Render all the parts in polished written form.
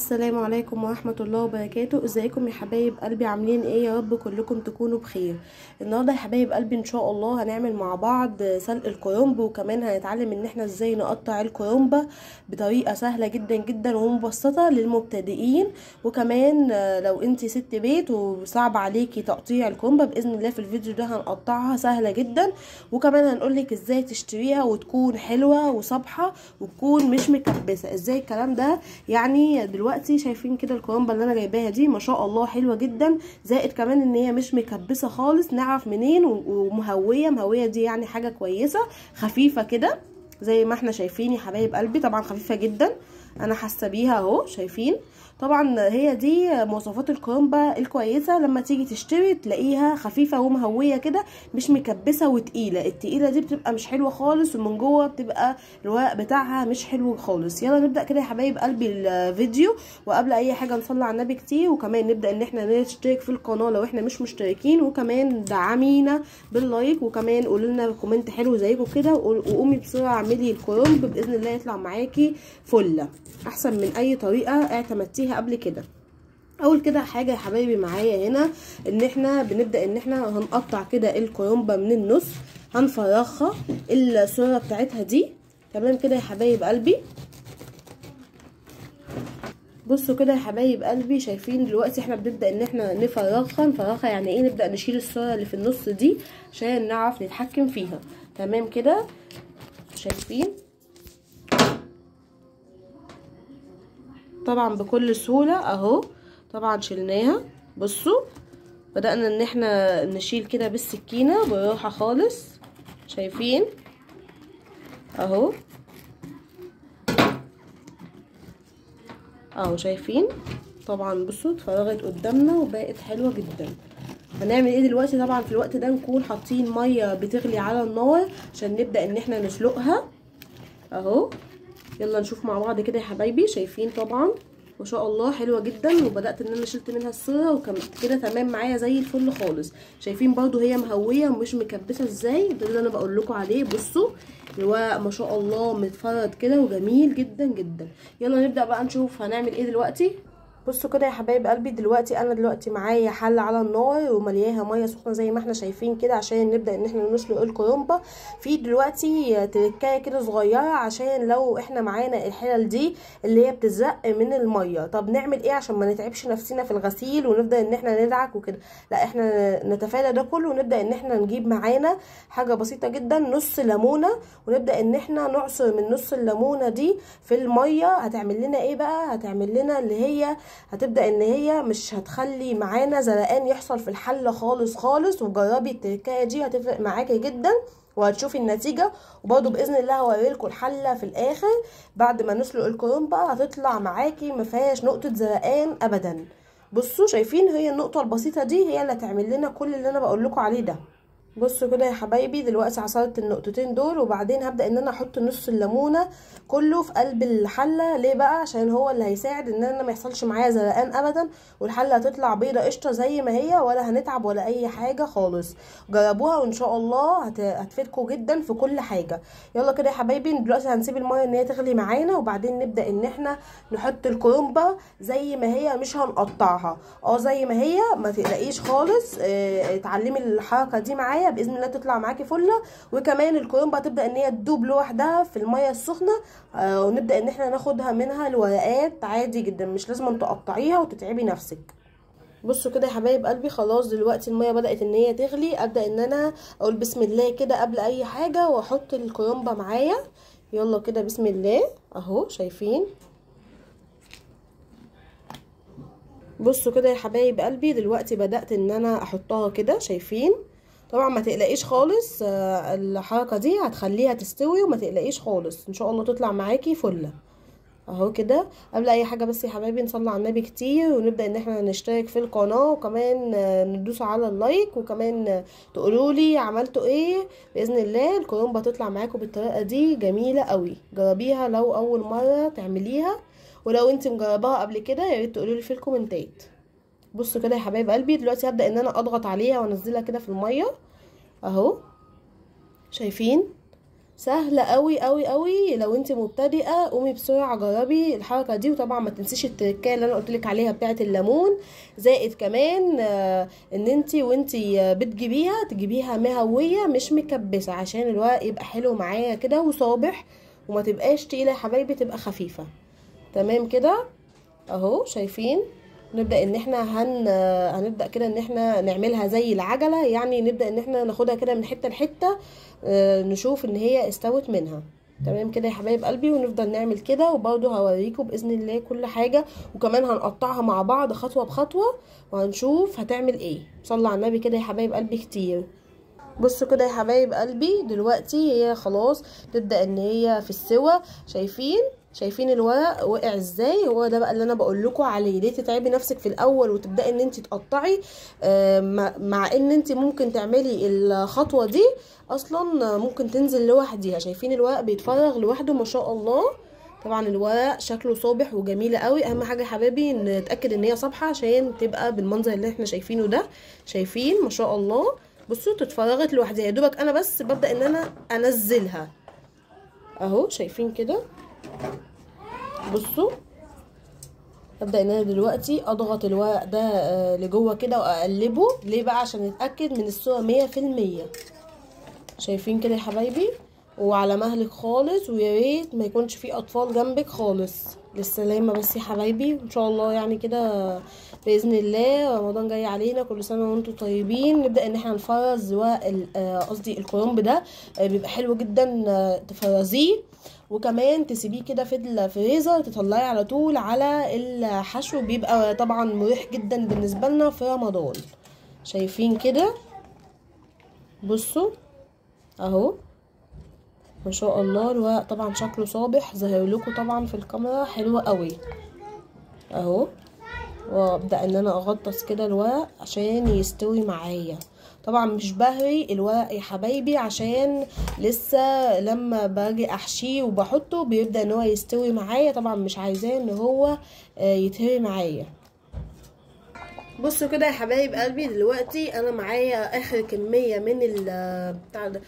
السلام عليكم ورحمة الله وبركاته. ازيكم يا حبايب قلبي، عاملين ايه؟ يا رب كلكم تكونوا بخير. النهارده يا حبايب قلبي ان شاء الله هنعمل مع بعض سلق الكرنب، وكمان هنتعلم ان احنا ازاي نقطع الكرنبة بطريقة سهلة جدا جدا ومبسطة للمبتدئين. وكمان لو انت ست بيت وصعب عليكي تقطيع الكرنبة، باذن الله في الفيديو ده هنقطعها سهلة جدا، وكمان هنقولك ازاي تشتريها وتكون حلوة وصبحة وتكون مش مكبسة. ازاي الكلام ده؟ يعني دلوقتي شايفين كده الكرنبه اللي انا جايباها دي ما شاء الله حلوة جدا، زائد كمان ان هي مش مكبسه خالص، نعرف منين، ومهويه. مهويه دي يعني حاجة كويسة، خفيفة كده زي ما احنا شايفين يا حبايب قلبي، طبعا خفيفة جدا، انا حاسه بيها اهو، شايفين. طبعا هي دي مواصفات الكرنبه الكويسة، لما تيجي تشتري تلاقيها خفيفة ومهويه كده، مش مكبسه وتقيله. التقيله دي بتبقى مش حلوة خالص، ومن جوه بتبقى الورق بتاعها مش حلو خالص. يلا نبدا كده يا حبايب قلبي الفيديو، وقبل اي حاجة نصلي على النبي كتير، وكمان نبدا ان احنا نشترك في القناة لو احنا مش مشتركين، وكمان دعمينا بال like، وكمان قولوا لنا comment حلو زيكم كده، وقومي بسرعة اعملي الكرنب باذن الله يطلع معاكي فله، احسن من اي طريقه اعتمدتيها قبل كده. اول كده حاجة يا حبايبي معايا هنا، ان احنا بنبدا ان احنا هنقطع كده الكرنبه من النص، هنفرغها الصورة بتاعتها دي، تمام كده يا حبايب قلبي. بصوا كده يا حبايب قلبي، شايفين دلوقتي احنا بنبدا ان احنا نفرغها. نفرغها يعني ايه؟ نبدا نشيل الصورة اللي في النص دي عشان نعرف نتحكم فيها، تمام كده. شايفين طبعا بكل سهولة اهو، طبعا شلناها. بصوا بدأنا ان احنا نشيل كده بالسكينة بالراحة خالص، شايفين اهو اهو، شايفين طبعا. بصوا اتفرغت قدامنا وبقت حلوة جدا. هنعمل ايه دلوقتي؟ طبعا في الوقت ده نكون حاطين مية بتغلي على النار عشان نبدأ ان احنا نسلقها اهو. يلا نشوف مع بعض كده يا حبايبي. شايفين طبعا ما شاء الله حلوة جدا، وبدات ان انا شلت منها الصورة وكملت كده تمام معايا زي الفل خالص. شايفين برضو هي مهويه ومش مكبسه ازاي، ده اللي انا بقول لكم عليه. بصوا الورق ما شاء الله متفرد كده وجميل جدا جدا. يلا نبدا بقى نشوف هنعمل ايه دلوقتي. بصوا كده يا حبايب قلبي، دلوقتي انا دلوقتي معايا حله على النار وملياها مية سخنة زي ما احنا شايفين كده، عشان نبدا ان احنا نسلق الكرنبه. في دلوقتي تركايه كده صغيرة عشان لو احنا معانا الحلل دي اللي هي بتزق من المية. طب نعمل ايه عشان ما نتعبش نفسنا في الغسيل ونبدا ان احنا ندعك وكده؟ لا، احنا نتفادى ده كله ونبدا ان احنا نجيب معانا حاجة بسيطة جدا، نص ليمونه، ونبدا ان احنا نعصر من نص الليمونه دي في المية. هتعمل لنا ايه بقى؟ هتعمل لنا اللي هي هتبدأ ان هي مش هتخلي معانا زرقان يحصل في الحلة خالص خالص. وجربي التركايه دي هتفرق معاكي جدا وهتشوفي النتيجة. وبرده باذن الله هوريلكم الحلة في الاخر بعد ما نسلق الكرنبه، هتطلع معاكي ما فيهاش نقطة زرقان ابدا. بصوا شايفين هي النقطة البسيطة دي هي اللي هتعمل لنا كل اللي انا بقول لكم عليه ده. بصوا كده يا حبايبي، دلوقتي عصرت النقطتين دول، وبعدين هبدا ان انا احط نص الليمونه كله في قلب الحلة. ليه بقى؟ عشان هو اللي هيساعد ان انا ما يحصلش معايا زرقان ابدا، والحله هتطلع بيضة قشطه زي ما هي، ولا هنتعب ولا اي حاجة خالص. جربوها وان شاء الله هتفيدكم جدا في كل حاجة. يلا كده يا حبايبي، دلوقتي هنسيب المية ان هي تغلي معانا، وبعدين نبدا ان احنا نحط الكرنبه زي ما هي، مش هنقطعها زي ما هي، ما تقلقيش خالص. اتعلمي الحركة دي معايا باذن الله تطلع معاكي فله. وكمان الكرنبه تبدا ان هي تدوب لوحدها في المية السخنة، ونبدا ان احنا ناخدها منها الورقات عادي جدا، مش لازم تقطعيها وتتعبي نفسك. بصوا كده يا حبايب قلبي، خلاص دلوقتي المية بدات ان هي تغلي. ابدا ان انا اقول بسم الله كده قبل اي حاجة، واحط الكرنبه معايا. يلا كده بسم الله اهو، شايفين. بصوا كده يا حبايب قلبي، دلوقتي بدات ان انا احطها كده، شايفين. طبعا ما تقلقيش خالص، الحركة دي هتخليها تستوي وما تقلقيش خالص، ان شاء الله تطلع معاكي فله اهو كده. قبل اي حاجة بس يا حبايبي نصلي على النبي كتير، ونبدا ان احنا نشترك في القناة، وكمان ندوس على ال like، وكمان تقولوا لي عملتوا ايه. باذن الله الكرنبه تطلع معاكم بالطريقة دي جميلة قوي. جربيها لو اول مرة تعمليها، ولو انت مجرباها قبل كده يا ريت تقولوا لي في الكومنتات. بصوا كده يا حبايب قلبي، دلوقتي هبدا ان انا اضغط عليها وانزلها كده في المية اهو، شايفين. سهلة قوي قوي قوي. لو انت مبتدئة قومي بسرعة جربي الحركة دي. وطبعا ما تنسيش التركية اللي انا قلت لك عليها بتاعه الليمون، زائد كمان ان انت وانت بتجيبيها تجيبيها مهويه مش مكبسه، عشان الورق يبقى حلو معايا كده وصابح، وما تبقاش تقيلة يا حبايبي، تبقى خفيفة. تمام كده اهو، شايفين؟ نبدا ان احنا هنبدا كده ان احنا نعملها زي العجلة، يعني نبدا ان احنا ناخدها كده من حتة لحته، نشوف ان هي استوت منها. تمام كده يا حبايب قلبي، ونفضل نعمل كده. وبرده هوريكم باذن الله كل حاجة، وكمان هنقطعها مع بعض خطوة بخطوة وهنشوف هتعمل ايه. صلوا على النبي كده يا حبايب قلبي كتير. بصوا كده يا حبايب قلبي، دلوقتي هي خلاص تبدا ان هي في السوا. شايفين الورق وقع ازاي؟ هو ده بقى اللي انا بقول لكم عليه. ليه تتعبي نفسك في الاول وتبداي ان انت تقطعي، مع ان انت ممكن تعملي الخطوة دي اصلا ممكن تنزل لوحديها. شايفين الورق بيتفرغ لوحده ما شاء الله. طبعا الورق شكله صابح وجميل قوي. اهم حاجة يا حبايبي نتاكد ان هي صابحه عشان تبقى بالمنظر اللي احنا شايفينه ده. شايفين ما شاء الله؟ بصوا اتفرغت لوحدها، يا دوبك انا بس ببدا ان انا انزلها اهو. شايفين كده؟ بصوا ابدا ان انا دلوقتي اضغط الورق ده لجوه كده واقلبه. ليه بقى؟ عشان نتاكد من الصورة 100%. شايفين كده يا حبايبي؟ وعلى مهلك خالص، ويا ريت ما يكونش في اطفال جنبك خالص، للسلامة بس يا حبايبي. ان شاء الله يعني كده باذن الله رمضان جاي علينا، كل سنة وانتم طيبين. نبدا ان احنا نفرز قصدي الكرنب ده بيبقى حلو جدا تفرزيه، وكمان تسيبيه كده في الفريزر تطلعيه على طول على الحشو، بيبقى طبعا مريح جدا بالنسبة لنا في رمضان. شايفين كده؟ بصوا اهو ما شاء الله الورق طبعا شكله صابح، ظاهر لكم طبعا في الكاميرا حلو قوي اهو. وابدا ان انا اغطس كده الورق عشان يستوي معايا. طبعا مش بهري الورق يا حبايبي عشان لسه لما باجي احشيه وبحطه بيبدا ان هو يستوي معايا، طبعا مش عايزاه ان هو يتهري معايا. بصوا كده يا حبايب قلبي، دلوقتي انا معايا اخر كمية من بتاع ده،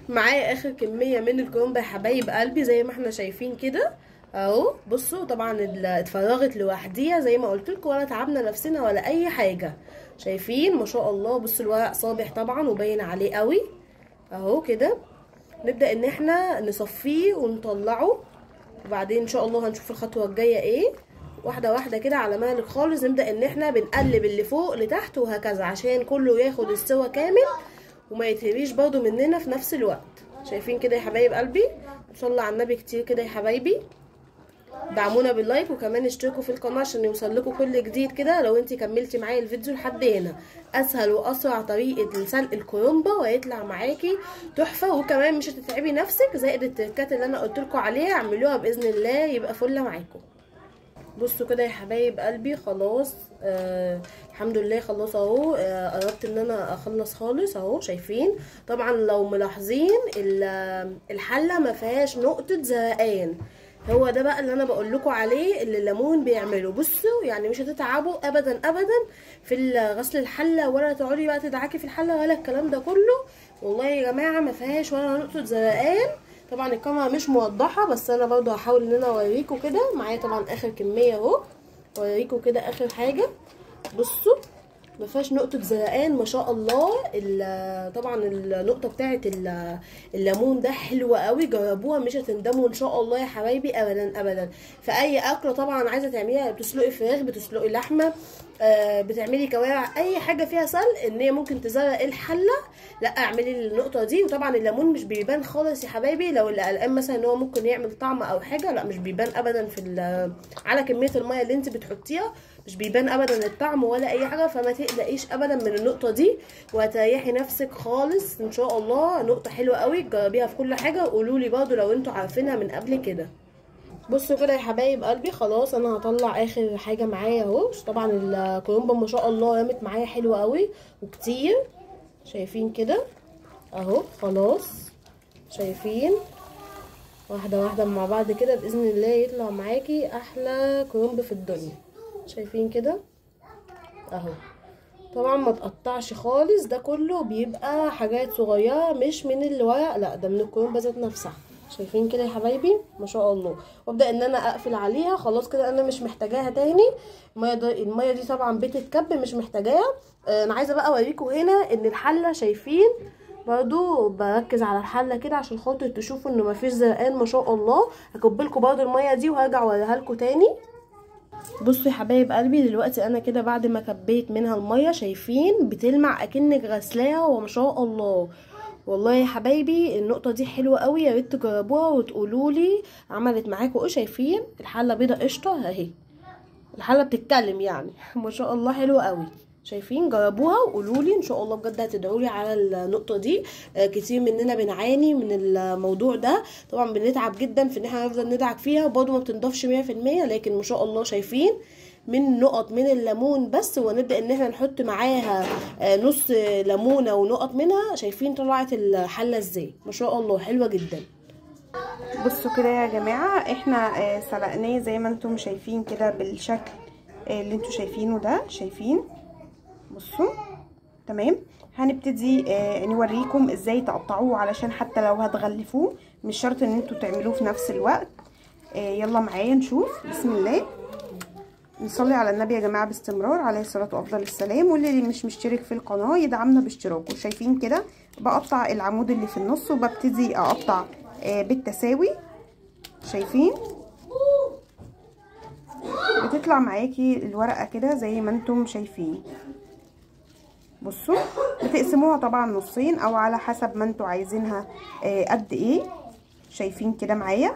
معايا اخر كمية من الكرنب يا حبايب قلبي زي ما احنا شايفين كده اهو. بصوا طبعا اتفرغت لوحديها زي ما قلت لكم، ولا تعبنا نفسنا ولا اي حاجة. شايفين ما شاء الله؟ بصوا الورق صابح طبعا وباين عليه قوي اهو كده. نبدا ان احنا نصفيه ونطلعه، وبعدين ان شاء الله هنشوف الخطوة الجاية ايه. واحدة واحدة كده على مهلك خالص. نبدا ان احنا بنقلب اللي فوق لتحت وهكذا عشان كله ياخد السوا كامل وما يتهريش برضو مننا في نفس الوقت. شايفين كده يا حبايب قلبي؟ صلوا على النبي كتير كده يا حبايبي. دعمونا بال like، وكمان اشتركوا في القناة عشان يوصل لكم كل جديد كده. لو انت كملتي معايا الفيديو لحد هنا، اسهل واسرع طريقه لسلق الكرنبه وهيطلع معاكي تحفة، وكمان مش هتتعبي نفسك، زائد التركات اللي انا قلت لكم عليها اعملوها باذن الله يبقى فله معاكم. بصوا كده يا حبايب قلبي، خلاص الحمد لله خلاص اهو، قربت ان انا اخلص خالص اهو. شايفين؟ طبعا لو ملاحظين الحلة ما فيهاش نقطة زرقان، هو ده بقى اللي انا بقول لكم عليه اللي الليمون بيعمله. بصوا يعني مش هتتعبوا ابدا ابدا في غسل الحلة، ولا تقعدي بقى تدعكي في الحلة ولا الكلام ده كله. والله يا جماعة ما فيهاش ولا نقطة زرقان. طبعا الكاميرا مش موضحة، بس انا برضو هحاول ان انا اوريكم كده. معايا طبعا اخر كمية اهو، اوريكم كده اخر حاجة. بصوا ما فيهاش نقطة زرقان ما شاء الله. طبعا النقطة بتاعه الليمون ده حلوة قوي، جربوها مش هتندموا ان شاء الله يا حبايبي ابدا ابدا. في اي اكله طبعا عايزه تعمليها، بتسلقي فراخ، بتسلقي لحمه، بتعملي كوارع، اي حاجة فيها سلق ان هي ممكن تزرق الحلة، لا اعملي النقطة دي. وطبعا الليمون مش بيبان خالص يا حبايبي، لو اللي قلقان مثلا ان هو ممكن يعمل طعم او حاجة، لا مش بيبان ابدا في على كمية المية اللي انت بتحطيها مش بيبان ابدا الطعم ولا اي حاجة، فما تقلقيش ابدا من النقطة دي وهتريحي نفسك خالص ان شاء الله. نقطة حلوة قوي، جربيها في كل حاجة، وقولوا لي برده لو انتوا عارفينها من قبل كده. بصوا كده يا حبايب قلبي، خلاص انا هطلع اخر حاجة معايا اهو. طبعا الكرنبه ما شاء الله رمت معايا حلوة قوي وكتير، شايفين كده اهو. خلاص شايفين، واحدة واحدة مع بعض كده باذن الله يطلع معاكي احلى كرنب في الدنيا. شايفين كده اهو. طبعا ما تقطعش خالص، ده كله بيبقى حاجات صغيرة مش من الورق، لا ده من الكرنبه ذات نفسها. شايفين كده يا حبايبي ما شاء الله. وابدا ان انا اقفل عليها خلاص كده، انا مش محتاجاها تاني. المية دي طبعا بتتكب، مش محتاجاها. انا عايزه بقى اوريكم هنا ان الحلة، شايفين برضو بركز على الحلة كده عشان خاطر تشوفوا انه مفيش زرقان ما شاء الله. هكبلكم برضو المية دي وهرجع اوريها لكم تاني. بصوا يا حبايب قلبي، دلوقتي انا كده بعد ما كبيت منها المية، شايفين بتلمع اكنك غسلاها وما شاء الله. والله يا حبايبي النقطة دي حلوة قوي، يا ريت تجربوها وتقولوا لي عملت معاكم ايه. شايفين الحلة بيضة قشطه اهي، الحلة بتتكلم يعني ما شاء الله حلوة قوي. شايفين، جربوها وقولوا لي ان شاء الله، بجد هتدعوا لي على النقطة دي. كتير مننا بنعاني من الموضوع ده، طبعا بنتعب جدا في ان احنا نفضل ندعك فيها، وبرده ما بتنضفش 100%، لكن ما شاء الله شايفين من نقط من الليمون بس، ونبدا ان احنا نحط معاها نص ليمونه ونقط منها. شايفين طلعت الحلة ازاي ما شاء الله، حلوة جدا. بصوا كده يا جماعة، احنا سلقناه زي ما انتم شايفين كده بالشكل اللي انتم شايفينه ده، شايفين؟ بصوا تمام. هنبتدي نوريكم ازاي تقطعوه، علشان حتى لو هتغلفوه مش شرط ان انتوا تعملوه في نفس الوقت. يلا معايا نشوف. بسم الله، نصلي على النبي يا جماعة باستمرار عليه الصلاة وافضل السلام. واللي مش مشترك في القناة يدعمنا باشتراكه. شايفين كده بقطع العمود اللي في النص، وببتدي اقطع بالتساوي. شايفين بتطلع معاكي الورقة كده زي ما انتم شايفين. بصوا بتقسموها طبعا نصين او على حسب ما انتوا عايزينها قد ايه. شايفين كده معايا،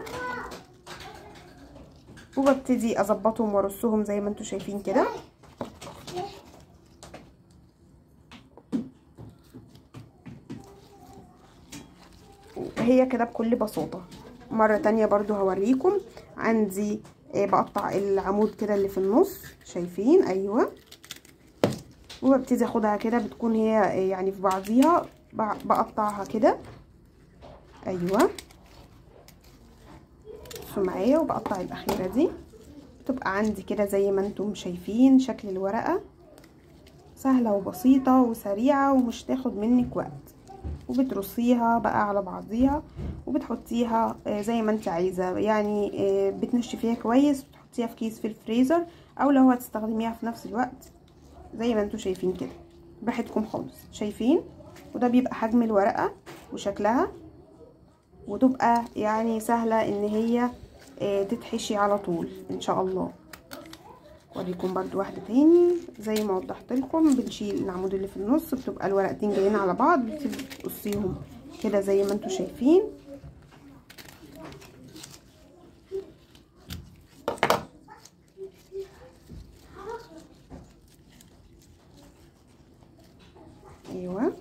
وببتدي اظبطهم وارصهم زي ما انتوا شايفين كده. هي كده بكل بساطة. مرة تانية برضو هوريكم. عندي بقطع العمود كده اللي في النص، شايفين؟ ايوه. وببتدي اخدها كده، بتكون هي يعني في بعضيها، بقطعها كده ايوه. بصوا معايا، وبقطع الاخيرة دي، بتبقى عندي كده زي ما انتم شايفين شكل الورقة. سهلة وبسيطة وسريعة ومش تاخد منك وقت. وبترصيها بقى على بعضيها وبتحطيها زي ما انت عايزه، يعني بتنشفيها كويس وتحطيها في كيس في الفريزر، او لو هتستخدميها في نفس الوقت زي ما انتم شايفين كده براحتكم خالص. شايفين؟ وده بيبقى حجم الورقة وشكلها، وتبقى يعني سهلة ان هي تتحشي على طول ان شاء الله. اوريكم برضو واحدة تاني زي ما وضحت لكم. بنشيل العمود اللي في النص، بتبقى الورقتين جايين على بعض، بتبتدي تقصيهم كده زي ما انتم شايفين. ايوه،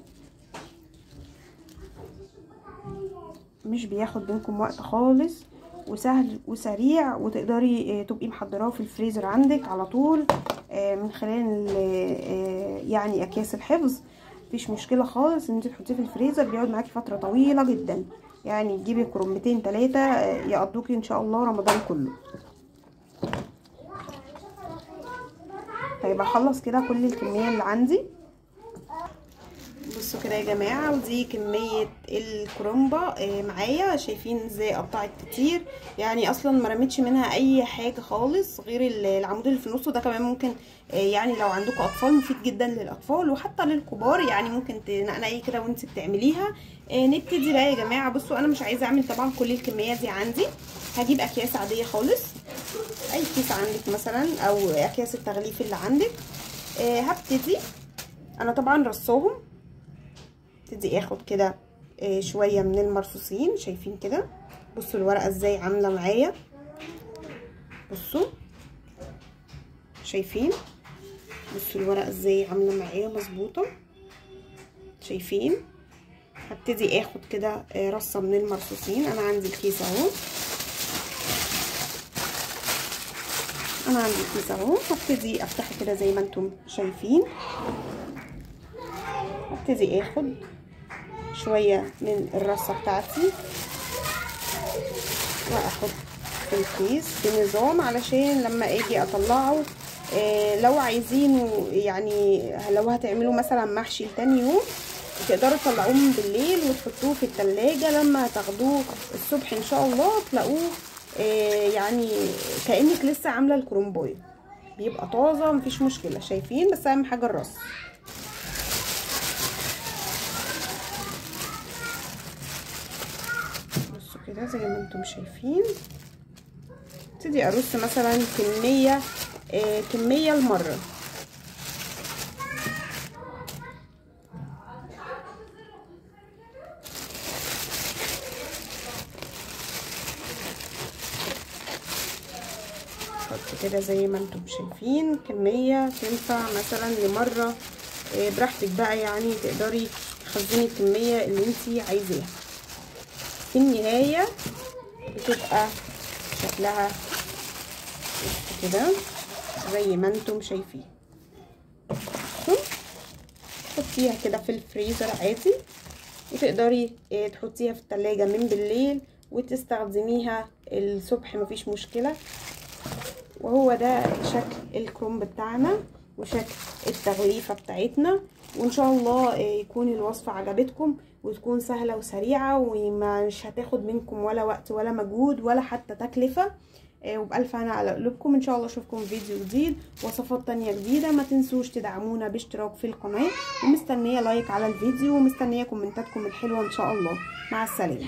مش بياخد منكم وقت خالص، وسهل وسريع، وتقدري تبقي محضراه في الفريزر عندك على طول من خلال يعني اكياس الحفظ. مفيش مشكلة خالص ان انت تحطيه في الفريزر، بيقعد معاكي فترة طويلة جدا، يعني تجيبي كرنبتين 3 يقضوكي ان شاء الله رمضان كله. طيب هخلص كده كل الكمية اللي عندي. بصوا كده يا جماعة، ودي كمية الكرنبه معايا. شايفين ازاي قطعت كتير، يعني اصلا ما رميتش منها اي حاجة خالص غير العمود اللي في النص. وده كمان ممكن يعني لو عندكم اطفال مفيد جدا للاطفال وحتى للكبار، يعني ممكن تنقنقي كده وانت بتعمليها. نبتدي بقى يا جماعة. بصوا انا مش عايزه اعمل طبعا كل الكمية دي عندي، هجيب اكياس عادية خالص، اي كيس عندك مثلا او اكياس التغليف اللي عندك. هبتدي انا طبعا رصاهم، ابتدي اخد كده شوية من المرصوصين. شايفين كده؟ بصوا الورقة ازاي عامله معايا. بصوا شايفين؟ بصوا الورقة ازاي عامله معايا مظبوطة. شايفين؟ هبتدي اخد كده رصه من المرصوصين. انا عندي الكيس اهو، انا عندي الكيس اهو. هبتدي افتحه كده زي ما انتم شايفين. هبتدي اخد شوية من الرصه بتاعتي واحط في الكيس بنظام، علشان لما اجي اطلعه لو عايزينه يعني لو هتعملوا مثلا محشي لتاني يوم تقدروا تطلعوه من بالليل وتحطوه في التلاجة، لما تاخدوه الصبح ان شاء الله تلاقوه يعني كأنك لسه عامله الكرومبويه، بيبقى طازة مفيش مشكلة. شايفين؟ بس اهم حاجة الرص. بصوا كده زي ما انتم شايفين، ابتدي ارص مثلا كمية كمية المرة. حط كده زي ما انتم شايفين كمية تنفع مثلا لمره، براحتك بقى، يعني تقدري تخزني الكمية اللي انتي عايزاها. في النهاية بتبقى شكلها كده زي ما انتم شايفين. حطيها كده في الفريزر عادي، وتقدري تحطيها في التلاجة من بالليل وتستخدميها الصبح مفيش مشكلة. وهو ده شكل الكرنب بتاعنا وشكل التغليفة بتاعتنا. وان شاء الله يكون الوصفة عجبتكم وتكون سهلة وسريعة ومش هتاخد منكم ولا وقت ولا مجهود ولا حتى تكلفة. وبألف هنا على قلوبكم. ان شاء الله اشوفكم فيديو جديد وصفات تانية جديدة. ما تنسوش تدعمونا باشتراك في القناة، ومستنية like على الفيديو، ومستنية كومنتاتكم الحلوة ان شاء الله. مع السلامة.